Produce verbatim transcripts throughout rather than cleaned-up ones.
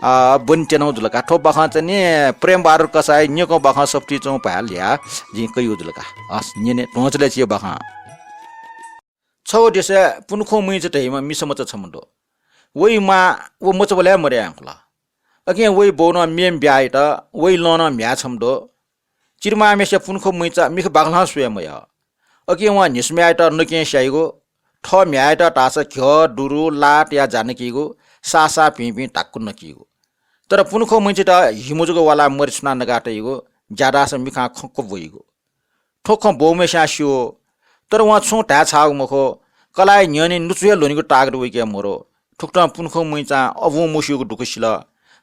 अ, ब्वने त्यनागु जुल का। थ्व बाखं चाहिँ नि प्रेम बहादुर कसाःया न्यंकं बाखं सफुतिइ च्वंगु भाय् ल्ह्याः जिं कयागु जुल का। हस्, न्यने ध्वंचलय् चिया बाखं। छगू देशय् पुन्खुं मुइचा धइम्ह मिसा मचा छम्ह दु। वइ मां व मचाबलय् मदये धुंकल। अकिं वइ बौनं मेम्ह ब्याहा यात, वइ लँ नं म्ह्याय् छम्ह दु। चिधंम्हेसिया पुन्खुं मुइचा मिखा बाखलं स्वये मयः। अकिं वं न्हिसुम्ह्याय्‌यात नकें स्याइगु, थः म्ह्याय्‌यात धाःसा घ्यः, दुरु, लाः तयाः जा नकीगु, साःसाः भिंभिं धाक्कु नकीगु। तर पुन्खुं मुइचायात हिमु जक वालाः मरि छुनाः नका तइगु, ज्या धाःसा मिखां खंक्व ब्वइगु। थ्व खँ बौम्हेस्यां स्यू, तर वं छुं धाये छाःगु मखु। कलाःया न्ह्यःने नुचु हे ल्ह्वनेगु ताकत वइके मरु। थुकथं पुन्खुं मुइचां अबुं मस्यूगु दुःख सिल,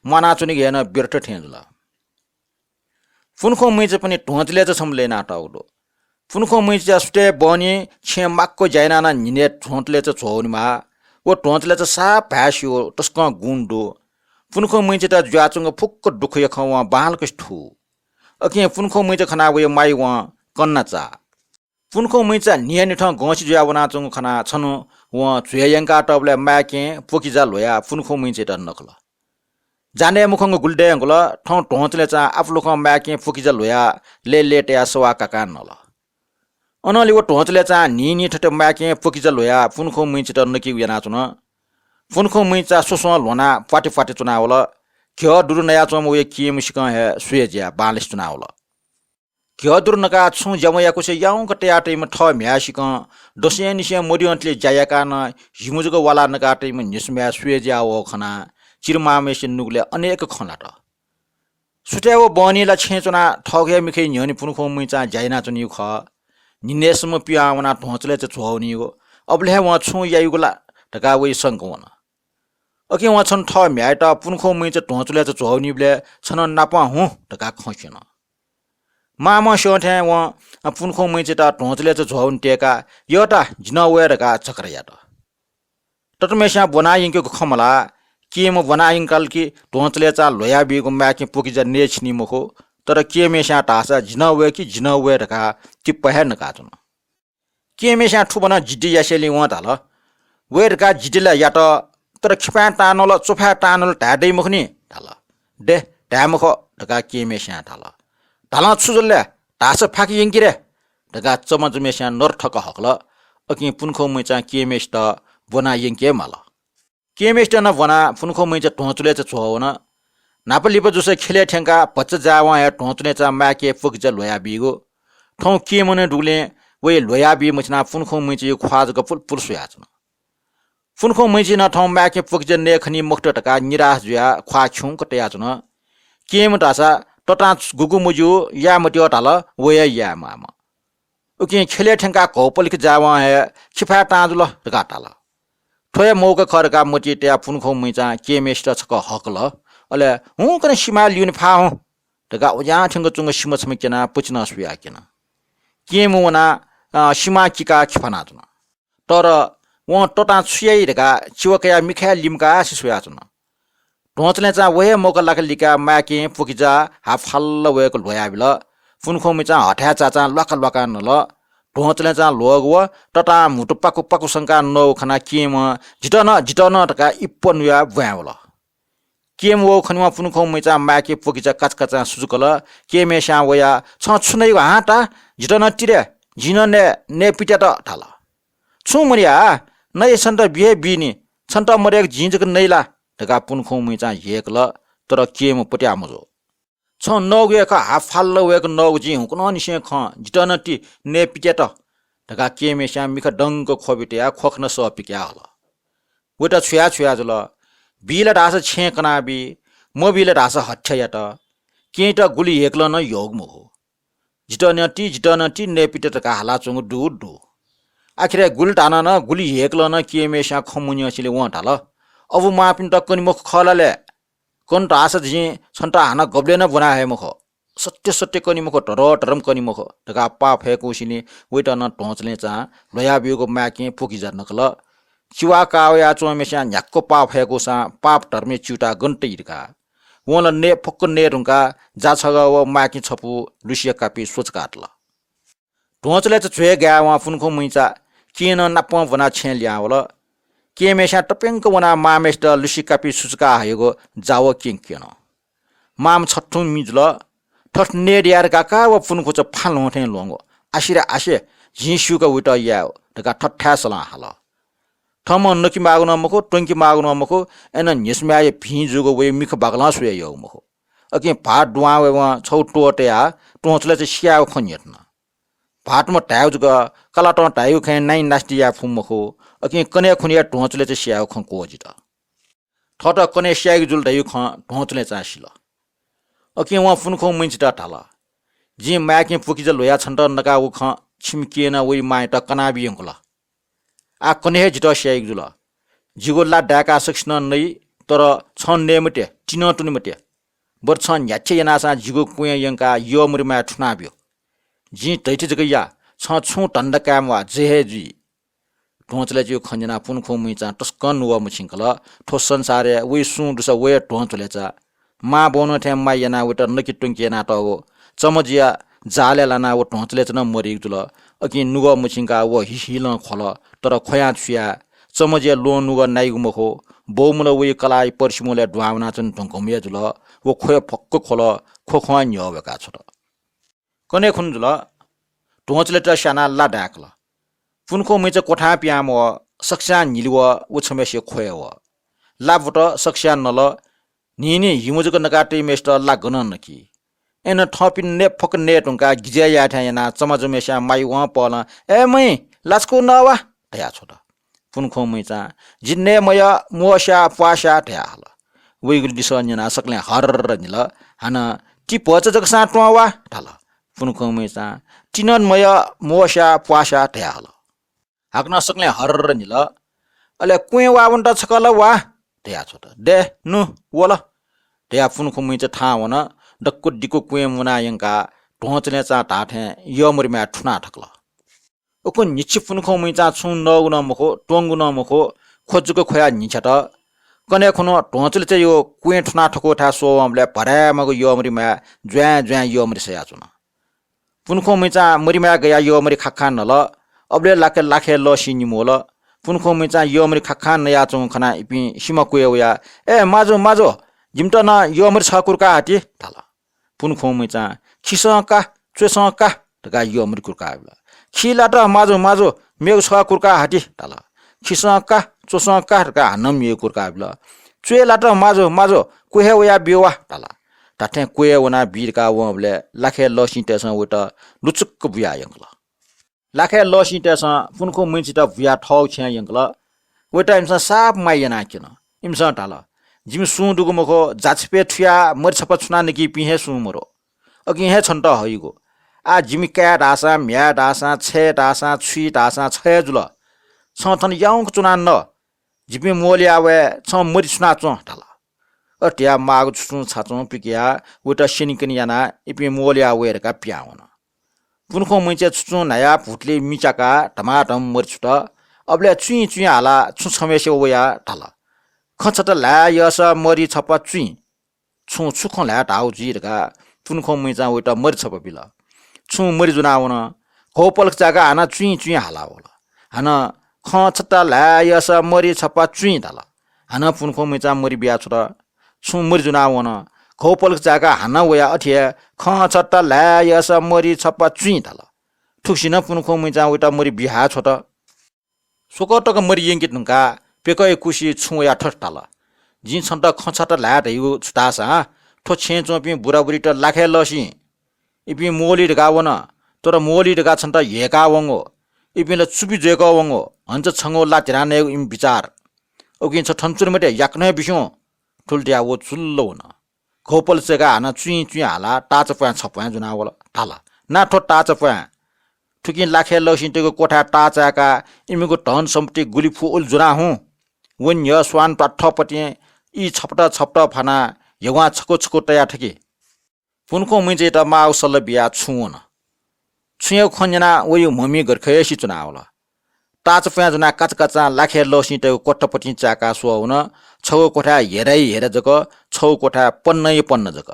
म्वानाच्वनेगु हे नं व्यर्थ थें जुल। पुन्खुं मुइचापनि ध्वंचलय्‌चा छम्ह लय्‌नातःगु दु। पुन्खुं मुइचाया सुथय् बहनी छेँ माक्व ज्या यानाः नं न्हिनय् ध्वंचलय्‌चा झ्वःवनेमाः। व ध्वंचलय्‌चा साप भाय् स्यू, तसकं गुण दु। पुन्खुं मुइचायात जुयाच्वंगु फुक्क दुःखया खँ वं बांलाक थू। अकिं पुन्खुं मुइचा खनाः वया माया वं कन्ना चाः। पुन्खुं मुइचा न्हियान्हिथं गंसि जुयाः वनाच्वंगु खनाः छन्हु वं झ्वय् यंकातःबलय् माय्‌कें प्वकिजा ल्ह्वयाः पुन्खुं मुइचायात नकल। जाने मखंगु गुलि दयेधुंकल, थौं ध्वंचलय्‌चां आपालुखं माय्‌कें प्वकिजा ल्ह्वयाः लय्‌लय् तयाः सवाः काकां नल। अनंलि व ध्वंचलय्‌चां न्हिं न्हिं थथे माय्‌कें प्वकिजा ल्ह्वयाः पुन्खुं मुइचायात नकीगु यानाच्वन। पुन्खुं मुइचा स्वस्वं ल्ह्वनाः प्वाति प्वाति च्वनावल। घ्यः दुरु नयाच्वंम्ह वया केहेँ सिकं हे स्वये ज्याय् बांलासे च्वनावल। घ्यः दुरु नकाः छुं ज्या मयाकुसे याउँक तयातइम्ह थः म्ह्याय् सिकं दँय्‌निसें मद्यंतले ज्या याकाः नं हिमु जक वालाः नकातइम्ह न्हिसुम्ह्याय् स्वये ज्याः वःगु खनाः चिधंम्हेसिया नुगलय् अनेक खँ ल्हात। सुथय् व बहनी ला छेँय् च्वनाः थःगु हे मिखाया न्ह्यःने पुन्खुं मुइचां ज्या यानाच्वनीगु खः। न्हिनय्‌सम्म पिहां वनाः ध्वंचलय्‌चा झ्वःवनीगु, अबलय् हे वं छुं याइगु ला धकाः वइ संका वन। अकिं वं छन्हु थः म्ह्याय्‌यात पुन्खुं मुइचा ध्वंचलय्‌चा झ्वःवनीबलय् छन्हु नापं हुँ धकाः खँ स्यन। मांम्ह स्यं थें वं पुन्खुं मुइचायात ध्वंचलय्‌चा झ्वःवने तय्‌काः यःता, जि नं वये धकाः झकरा यात। ततःम्हेस्यां ब्वना यंकेगु खँ मल्हाः। केहेँम्ह ब्वना यंकाल कि ध्वंचलय्‌चां ल्ह्वयाबीगु माय्‌कें प्वकिजा नये छिनी मखु। तर केहेँम्हेस्यां धाःसा जि नं वये कि जि नं वये धकाः तिप्पा हे नकाच्वन। केहेँम्हेस्यां थुबनं जिद्दी यासेंलि वं धाल, वये धकाः जिद्दी ला यात, तर खिपाँय् तांन्वल, च्वफाय् तांन्वल धाये दइ मखुनि धाल। दे, धाये मखु धकाः केहेँम्हेस्यां धाल। धालं छु जुल ले? धाःसा फाके यंकि रे धकाः चमजुम्हेस्यां नरथक हकल। अकिं पुन्खुं मुइचां केहेँम्हेसित ब्वना यंके माल। केहेँम्हेसित नं ब्वनाः पुन्खुं मुइचा ध्वंचलय्‌चा झ्वःवन। न्हापा लिपा जूसा ख्यलय् थ्यंकाः भचा जाःवं हे ध्वंचलय्‌चां माय्‌कें प्वकिजा ल्ह्वयाबीगु। थौं केहेँम्ह दुगुलिं वइ ल्ह्वयाबी मछिनाः पुन्खुं मुइचाया ख्वाः जक पुलपुल स्वयाच्वन। पुन्खुं मुइचां नं थौं माय्‌कें प्वकिजा नये खनी मखुत धकाः निराश जुयाः ख्वाः खिउँक तयाच्वन। केहेँम्ह धाःसा ततां गुगु मज्यू, याये मत्यः धाल, व हे याये माःम्ह। उकिं ख्यलय् थ्यंकाः घौपलिख जाःवं हे खिपाय् तां जुल धकाः धाल। थ्व हे मौका खः धकाः मतिइ तयाः पुन्खुं मुइचां केहेँम्हेसित छकः हकल। अले हुंकन सिमाय् लिउने फा हुँ धकाः उज्यां थ्यंक च्वंगु सिमा छम्ह क्यनाः पचिनं स्वयाः क्यन। केहेँम्ह वनाः, अ, सिमां किकाः खिफानाच्वन। तर वं ततां छु याइ धकाः चिवा कयाः मिखाय् लिमकाः सिस्वयाच्वन। ध्वंचलय्‌चां व हे मौका लाक लिकाः माय्‌कें प्वकिजा हाफाल्ल वय्‌क ल्ह्वयाबिल। पुन्खुं मुइचां हथाय् चाचां ल्वाका ल्वाकां नल। ध्वंचलय्‌चां ल्ह्वःगु व ततां म्हुतु पाकु पाकु संकाः नःगु खनाः केहेँम्हं जितः नं, जितः नं धकाः इप्पा नुयाः ब्वाँय् वल। केहेँम्ह वःगु खनेवं पुन्खुं मुइचां माय्‌कें प्वकिजा काचाकाचां सुचुकल। केहेँम्हेस्यां वयाः छं छु नइगु हां ता? जितः नं ति रे, जिं नं नये, नये पित्यात धाल। छुं मदया, नइ छन्त बी हे बीनि, छन्त मदय्‌क जिं जक नइ ला धकाः पुन्खुं मुइचां ह्यय्‌कल, तर केहेँम्ह पत्याः मजू। छं नःगु हे खँ हाफाल्ल वय्‌क नःगु जिं हुंकनंनिसें खं, जितः नं ति, नये पित्यात धकाः केहेँम्हेस्यां मिखा दंक ख्वबि तयाः ख्वखनं सः पिकयाः हल। वयात छु याये छु याये जुल। बी ला धाःसा छेँय् कनाबी, मबी ला धाःसा हत्या यात। केहेँयात गुलि ह्यय्‌कलं नं यःगु मखु। जितः नं ति, जितः नं ति, नये पित्यात धकाः हालाच्वंगु दु दु। आखिरय् गुलि धानं नं, गुलि ह्यय्‌कलं नं केहेँम्हेस्यां खँ मन्यंसेंलि वं धाल, अबु मांपिन्त कने मखु खः ला ले? कन धाःसा जिं छन्त हानं गबलें नं ब्वना हये मखु। सत्य सत्य कने मखु, धरधरं कने मखु धकाः पाः फय्‌कूसेंलि वयात नं ध्वंचलय्‌चां ल्ह्वयाबीगु माय्‌कें प्वकिजा नकल। चिवा काः वयाच्वंम्हेस्यां न्ह्याक्व पाः फय्‌कूसां पाप धर्मय् च्यूताः गन तइ धकाः। वं ला नये फक्व नये धुंकाः जा छगः व माय्‌के छपु लुसिया कापि स्वचकातल। ध्वंचलय्‌चा झ्वय् गायेवं पुन्खुं मुइचा केहेँनं नापं ब्वनाः छेँय् लिहां वल। केहेँम्हस्यां तप्यंक वनाः मांम्हय्‌सित लुसि कापि सुचुका हयागु जावः क्यंक्यन। मांम्ह छथुं मि जुल। थथे नये धयाः धकाः व पुन्खुचा फाल्वं थें ल्वंगु। आसे रे आसे, झिं स्यूक वइत याये धकाः थथाय् सलं हाल। थःम्हं नके माःगु नं मखु, त्वंके माःगु नं मखु, अय्‌नं न्ह्यसः म्ह्याय्‌या भिं जूगु वया मिखा बाकलं स्वये यःगु मखु। अकिं भाःत दुहां वयेवं छगू त्वः तयाः त्वहंचुलय्‌चा स्यायेगु खँ न्ह्यथन। भाःतम्ह धायेगु जक, कलातं धाइगु खँय् नाइनास्ति याये फु मखु। अकिं कन्हय् खुन्हुया त्वहंचुलय्‌चा स्यायेगु खँ क्वःजित। थःत कन्हय् स्याइगु जुल धइगु खँ त्वहंचुलय्‌चां सिल। अकिं वं पुन्खुं मुइचात धाल, "जिं माय्‌किं पुकिजा ल्ह्वयाः छन्त नकाःगु खँ छिमि केहेँनं वइ मांयात कनाबी यंकल। आः कन्हय् हे जितः स्याइगु जुल। जिगु ला दाय्‌काः सकसिनं नइ, तर छं नये मते, तिनं त्वने मते। बरु छं न्ह्याथे यानासां जिगु क्वँय् यंकाः यःमरि माय् थुनाब्यु। जिं धइथें जक या, छं छुं धन्दा काये म्वाः, जे हे जुइ।" त्वहंचुलय्‌चाया खँ न्यनाः पुन्खुं मुइचां तसकं नुगः मछिंकल। थ्व संसारय् वइ सुं दुसा व हे त्वहंचुलय्‌चा। मां बौनं थें माया यानाः वइत नके त्वंके यानातःगु चमजिया जालय् लानाः व त्वहंचुलय्‌चा नं मदइगु जुल। अकिं नुगः मछिंकाः व हिहिलं ख्वल, तर ख्वयां छु याये? चमजिया ल्वहं नुगः नाइगु मखु। बौम्ह ला वइ कलाःया पर्सिम्ह लय् दुहां वनाच्वने धुंकूम्ह हे जुल। व ख्वय् फक्व ख्वल, ख्वख्वं न्ह्यः वय्‌काः छ्वत। कन्हय् खुन्हु जुल। त्वहंचुलय्‌चां स्यानाः ला दाय्‌कल। पुन्खुं मुइचा क्वथां पिहां म्वः, सकस्यां न्हिले वः, व छम्हय्‌सिया ख्वय् वः। ला ब्वत, सकस्यां नल। न्हिं न्हिं हिमु जक नकातइम्हय्‌सित ला गनं नकी? अय्‌नं थःपिं नये फक्व नये धुंकाः गिजय् याये थें यानाः चमजुम्हय्‌सिया मायुवं पहलं, "ए महि, ला छकू नः वा?" धयाः छ्वत। पुन्खुं मुइचां, "जि नये मयः, म्वःस्या, प्वास्या" धयाः हल। वइगु लिसः न्यनाः सकलें हर्र निल। हानं, "ति भचा जकसां त्वँ वा?" धाल। पुन्खुं मुइचां, "ति नं मयः, म्वःस्या, प्वास्या" धयाः हल। हाकनं सकलें हर्र निल। "अले क्वँय् वाः वनेत छकः ला वा?" धयाः छ्वत। "दे, नु, वल" धयाः पुन्खुं मुइचा थाहां वन। दक्व दिक्व क्वँय् मुनाः यंकाः त्वहंचुलय्‌चां धाःथें यःमरि माय् थुना थकल। उखुन्हु न्हिच्छि पुन्खुं मुइचां छुं नःगु नं मखु, त्वंगु नं मखु, ख्व जक ख्वयाः न्हिछ्यात। कन्हय् खुन्हु त्वहंचुलय्‌चाया क्वँय् थुना थकूथाय् स्वःवंबलय् भदाय्‌माःगु यःमरि माय् ज्वाँय् ज्वाँय् यःमरि सयाच्वन। पुन्खुं मुइचां मरि माय् गयाः यःमरि खाखां नल। अबलय् लाखे लाखे लःसिं निम्ह वल। पुन्खुं मुइचां यःमरि खाखां नयाच्वंगु खनाः इपिं सिमा क्वय् वयाः, "ए माजु, माजु, जिमित नं यःमरि छकः कुर्का हति" धाल। पुन्खुं मुइचां, "खिसं का, च्वसं का" धकाः यःमरि कुर्का बिल। "खि लात माजु, माजु, मेगु छकः कुर्का हति" धाल। "खिसं का, च्वसं का" धकाः हानं मेगु कुर्का बिल। "च्वय् लात माजु, माजु, क्वय् हे वयाः ब्यु वा" धाल। धात्थें क्वय् वनाः बी धकाः वंबलय् लाखे लःसिंतय्‌सं वइत लुचुक्क बुयाः यंकल। लाखे लःसिंतय्‌सं पुन्खुं मुइचायात बुयाः थःगु छेँय् यंकल। वइत इमिसं साप माया यानाः क्यन। इमिसं धाल, "जिमि सुं दुगु मखु, जाछिपय् थुयाः मरि छपा छुना नकीपिं हे सुं मरु। अकिं हे छन्त हइगु। आः जिमि काय् धाःसां, म्ह्याय् धाःसां, छय् धाःसां, छुइ धाःसां छ हे जुल। छं थन याउँक च्वनाः न। जिपिं मोलया वये, छं मरि छुना च्वँ" धाल। अथे धयाः माःगु छुचुं छाचुं पिकयाः वइत स्यनेकने यानाः इपिं मोलया वये धकाः पिहां वन। पुन्खुं मुइचाय् छुचुं न्हायाः भुतुलिइ मि च्याकाः धमाधम मरि छुत। अबलय् चुइँ चुइँ हालाः छुं छम्हय्‌सिगु वयाः धाल, "खँ छता ल्हाये यःसा मरि छपा चुइँ।" छुं छु खँ ल्हाये धाःगु जुइ धकाः पुन्खुं मुइचां वइत मरि छपा बिल। छुं मरि ज्वनाः वन। घौ पलख चाय्‌काः हानं चुइँ चुइँ हालाः वल। हानं "खँ छता ल्हाये यःसा मरि छपा चुइँ" धाल। हानं पुन्खुं मुइचां मरि बियाः छ्वत। छुं मरि ज्वनाः वन। घौ पलख चाय्‌काः हानं वयाः अथे हे "खँ छता ल्हाये यःसा मरि छपा चुइँ" धाल। थुगुसिनं पुन्खुं मुइचां वइत मरि बियाः छ्वत। स्वकः तक मरि यंके धुंकाः प्यकःया कुसिइ छुं वयाः थथे धाल, "जिं छन्त खँ छता ल्हाये धयागु छु धाःसा, थ्व छेँय् च्वंपिं बुराबुरीत लाखे लःसिं इपिं मोली धकाः वन, तर मोली धकाः छन्त ह्यय्‌काः वंगु, इपिं ला चुपि ज्वय्‌कः वंगु, हन्च छंगु ला धिरां नयेगु इमि बिचाः। उकिं छ थन च्वने मते, याकनं हे बिस्युं।" थुलि धयाः व जुल्ल वन। घौ पलख चाय्‌काः हानं चुइँ चुइँ हालाः ताःचाप्वाँय् छप्वाँय् ज्वनाः वल। धाल, "ना थ्व ताःचाप्वाँय्, थुकिं लाखे लःसिंतय्‌गु क्वथाय् ताः चाय्‌काः इमिगु धन सम्पत्ति गुलि फु उलि ज्वना हुँ। व न्ह्यः स्वान त्वाथःपतिं ई छपत छपत फानाः ह्यग्वां छकू छकू तया थकि।" पुन्खुं मुइचायात माःगु सल्लाह बियाः छुं वन। छुंयागु खँ न्यनाः वयागु म्ह मि गरखय्‌सि च्वनाः वल। ताःचाप्वाँय् ज्वनाः काचाकाचां लाखे लःसिंतय्‌गु क्वथापतिं चाय्‌काः स्वः वन। छगू क्वथाय् हेराइ हेरा जक, छगू क्वथाय् पन्नइ पन्न जक।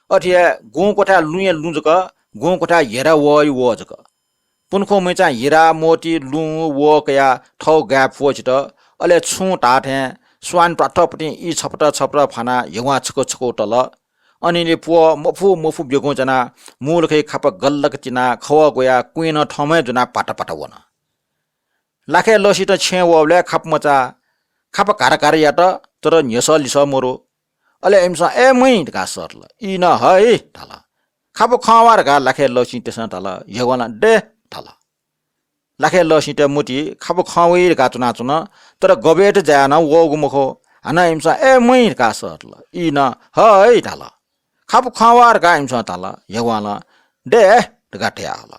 अथे हे गुं क्वथाय् लुँइ लुँ जक, गुं क्वथाय् हेरा वःइ वः जक। पुन्खुं मुइचां हिरा, मोती, लुँ, वः कयाः थःगु गाय् प्वःछित। अले छुं धाःथें स्वान त्वाथपतिं ई छपत छपत फानाः ह्यगुवां छकू छकू तल। अनिले प्वः मफु मफु ब्यगुं च्यानाः मूलखय् खापा गल्लक तिनाः खवः ग्वयाः कुइनं थम्हं हे जुनाः पाता पाता वन। लाखय् लःसित छेँय् वःबलय् खापा मचा खापा घार घार यात, तर न्ह्यसः लिसः मरु। अले इमिसं "ए मुइँ" धकाः सःतल। ई नं "हइ" धाल। "खापा खं वा" धकाः लाखय् लःसिंतय्सं धाल। ह्यगुवां नं "दे" धाल। लाखय् लःसिंतय् मतिइ खापा खं वइ धकाः च्वनाच्वन, तर गबय्त जायाः नं वःगु मखु। हानं इमिसं "ए मुइँ" धकाः सःतल। ई नं "हइ" धाल। "खापा खं वा" धकाः इमिसं धाल। ह्यगुवां नं "दे" धकाः धयाहल।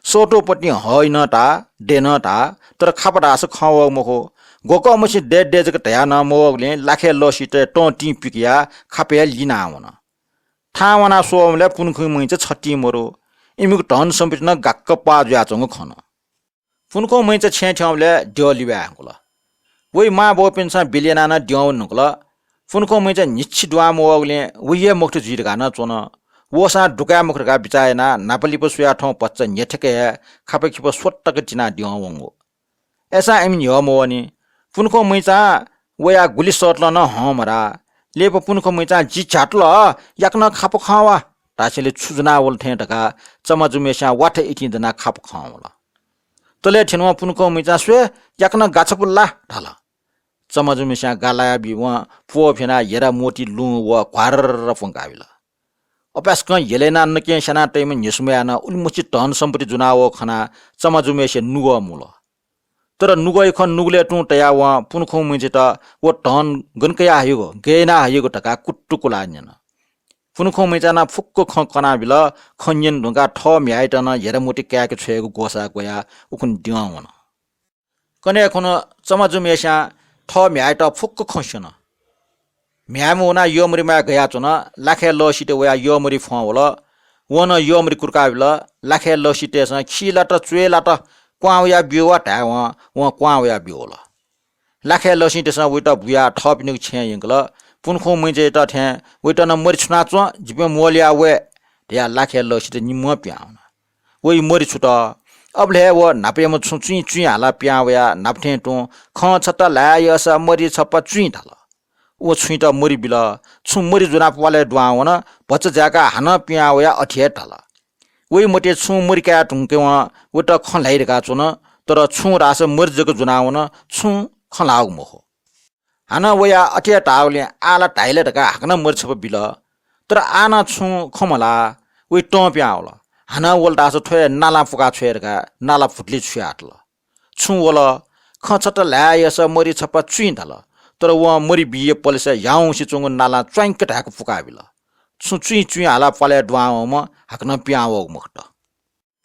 सःतूपतिं "हइ" नं धाः, "दे" नं धाः, तर खापा धाःसा खं वःगु मखु। ग्वकःमछि "दे दे" जक धयाः नं मवःगुलिं लाखय् लःसितय् तं तिं पिकयाः खापय् हे लिनाः वन। थाहां वनाः स्वःबलय् पुन्खुं मुइँचा छतिं मरु। इमिगु धन सम्पत्ति नं गाक्क प्वाः जुयाच्वंगु खन। पुन्खुं मुइँचा छेँय् थ्यंबलय् द्यः लिबाय् हंकुल। वइ मांबौपिन्सं बिल यानाः नं द्यं वने धुंकल। पुन्खुं मुइँचा न्हिच्छि दुहां मवःगुलिं वइ हे मखुत जुइ धकाः नं च्वन। वःसां दुकाये मखु धकाः बिचाः यानाः न्हापा लिपा स्वयाः थौं भचा न्ह्यथेके हे खापा खिपा स्वतक तिनाः द्यं वंगु। अय्सां इमि न्ह्यः मवःनि। पुन्खुं मुइँचां वयाः गुलि सःतलं नं हं मधाः। लिपा पुन्खुं मुइँचां "जि झ्यातल, याकनं खापा खं वा" धासेंलि छु ज्वनावल थें धकाः चमाजुम्हय्स्यां वाथय् इतिं दनाः खापा खं वल। तलय् थ्यनेवं पुन्खुं मुइँचां "स्वये, याकनं गा छपु ला" धाल। चमाजुम्हय्स्यां गा लायाबीवं प्वः फ्यनाः हेरा मोती लुँ व घ्वार्र प्वंकाबिल। अपाय्सकं हेलय् यानाः नकें स्यानातइम्ह न्ह्यसुम्हया नं उलिमछि धन सम्पत्ति ज्वनावः खनाः चमाजुम्हय्सिया नुगः मुल। तर नुगःया खँ नुगलय् तुं तयावं पुन्खुं मुइँचायात व धन गन कयाः हयागु, गय् यानाः हयागु धकाः कुतुकुलाः न्यन। पुन्खुं मुइँचां नं फुक्क खँ कनाबिल। खँ न्यने धुंकाः थः म्ह्याय्यात नं हेरा मोती काय्के छ्वयेगु ग्वसाः ग्वयाः उखुन्हु द्यं वन। कन्हय् खुन्हु चमाजुम्हय्स्यां थः म्ह्याय्यात फुक्क खँ स्यन। म्ह्याय्म्ह वनाः यःमरि माये गयाच्वन। लाखय् लःसित वयाः यःमरि फ्वं वल। वं नं यःमरि कुतुकाबिल। लाखय् लःसितय्सं "खी लात, च्वय् लात, क्वहां वयाः ब्यु वा" धायेवं वं क्वहां वयाः ब्यू वल। लाखय् लःसितय्सं वइत बुयाः थःपिनिगु छेँय् यंकल। पुन्खुं मुइँचायात थें वइत नं "मरि छुनाच्वँ, जिपिं म्वःल्हुयाः वये" धयाः लाखय् लःसित निम्हं पिहां वन। वइ मरि छुत। अबलय् हे व न्हापायाम्ह छुं चुइँ चुइँ हालाः पिहां वयाः न्हापा थें तुं "खं छता ल्हाये यःसा मरि छपा चुइँ" धाल। व छुइत मरि बिल। छुं मरि ज्वनाः प्वालय् दुहां वन। भचा जाय्काः हानं पिहां वयाः अथे हे धाल। वइ मते छुं मरि काये धुंकेवं वइत खँ ल्हाइ धकाः च्वन। तर छुं धाःसा मरि जक ज्वनाः वन, छुं खँ ल्हाःगु मखु। हानं वयाः अथे हे धाःगुलिं "आः ला धाइ ला" धकाः हाकनं मरि छपा बिल। तर आः नं छुं खँ मल्हाः। वइ तं पिहां वल। हानं वल धाःसा थ्व हे नालां पुकाः छ्वये धकाः नाला भुतुलि छुयातल। छुं वल, "खं छता ल्हाये यःसा मरि छपा चुइँ" धाल। तर वं मरि बिया पलेसा ह्याउँसे च्वंगु नालां च्वाइंक धाय्क पुकाबिल। छुं चुइँ चुइँ हालाः प्वालय् दुहां वंम्ह हाकनं पिहां वःगु मखुत।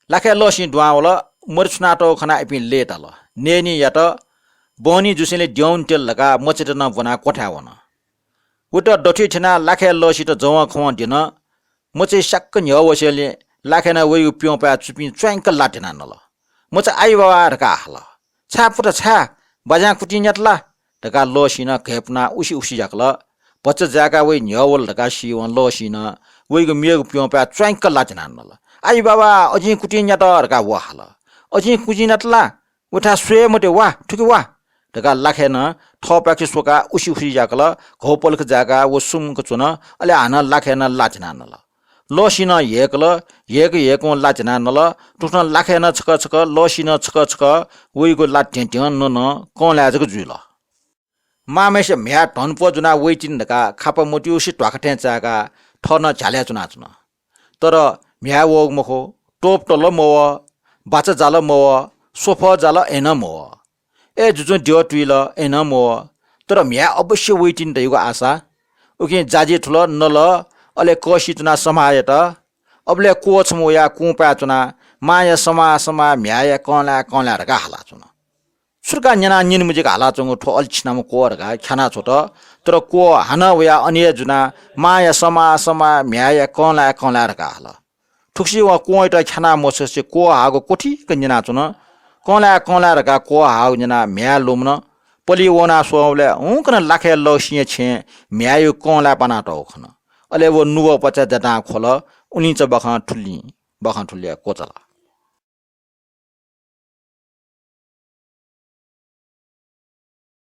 लाखय् लःसिं दुहां वल। मरि छुनातःगु खनाः इपिं लय्ताल। नयेनी यात। बहनी जुसेंलि द्यं वने त्यल धकाः मचायात नं ब्वनाः क्वथाय् वन। वइत दथुइ थ्यनाः लाखय् लःसित जवंखवं द्यन। मचाया स्याक्क न्ह्यः वसेंलि लाखय् नं वइगु प्यंपाय् चुपिं च्वाइंक लात न्ह्यानाः नल। "मचा, आइ बाबा" धकाः हाल। "छाय् पुता, छाय्? बाज्यां कुतिं न्यात ला?" धकाः लःसिं नं घय्पुनाः उसि उसि याकल। भचा जाय्काः वइ न्ह्यः वल धकाः सीवं लःसिं नं वइगु मेगु प्यंपाय् च्वाइंक लात न्ह्यानाः नल। "आइ बाबा, अजिं कुतिं न्यात" धकाः व हाल। "अजिं कुतिं न्यात ला? वथाय् स्वये मते, वा, थुखे वा" धकाः लाखय् नं थःपाखे स्वकाः उसि उसि याकल। घौपलख जाय्काः व सुम्क च्वन। अले हानं लाखय् नं लात न्ह्यानाः नल। लःसिं नं ह्यय्कल। ह्यय्क ह्यय्कं लात न्ह्यानाः नल। थुकथं लाखय् नं छकः छकः, लःसिं नं छकः छकः वइगु लात ध्यं ध्यं नं नं कंलाय् जक जुइ ला। मांम्हय्सिया म्ह्याय् धनप्वः ज्वनाः वइतिनि धकाः खापा मत्युसे ध्वाखा थें चाय्काः थः नं झ्यालय् च्वनाच्वन। तर म्ह्याय् वःगु मखु, त्वपुत ला मवः, बाचा जाल मवः, सोफः जाल अय्नं मवः। अय् जुजुं द्यः तुइल अय्नं मवः। तर म्ह्याय् अवश्य वइतिनि धइगु आशा। उकिं जाजि थुल, नल, अले कःसि च्वनाः समाः यात। अबलय् क्वः छम्ह वयाः कुंपाय् च्वनाः "मांया समाः समाः, म्ह्याय्या कंलाय् कंलाय्" धकाः हालाच्वन। छु धकाः न्यनाः न्यने मजिक हालाच्वंगु थ्व अले छिनाम्ह क्वः धकाः ख्यानाछ्वत। तर क्वः हानं वयाः अन हे जुनाः "मांया समाः समाः, म्ह्याय्या कंलाय् कंलाय्" धकाः हाल। थुकसिवं क्वःयात ख्याना मछसे क्वः हाःगु क्वथिक न्यनाच्वन। "कंलाय् कंलाय्" धकाः क्वः हाःगु न्यनाः म्ह्याय् लुमन। पलि वनाः स्वःबलय् हुंकन लाखय् लःसिंया छेँय् म्ह्याय्‌या कंलाय् पानातःगु खन। अले व नुगः पचा जतां ख्वल। उलिंचा बाखं थुलिं, बाखं थुलिया क्वचाल।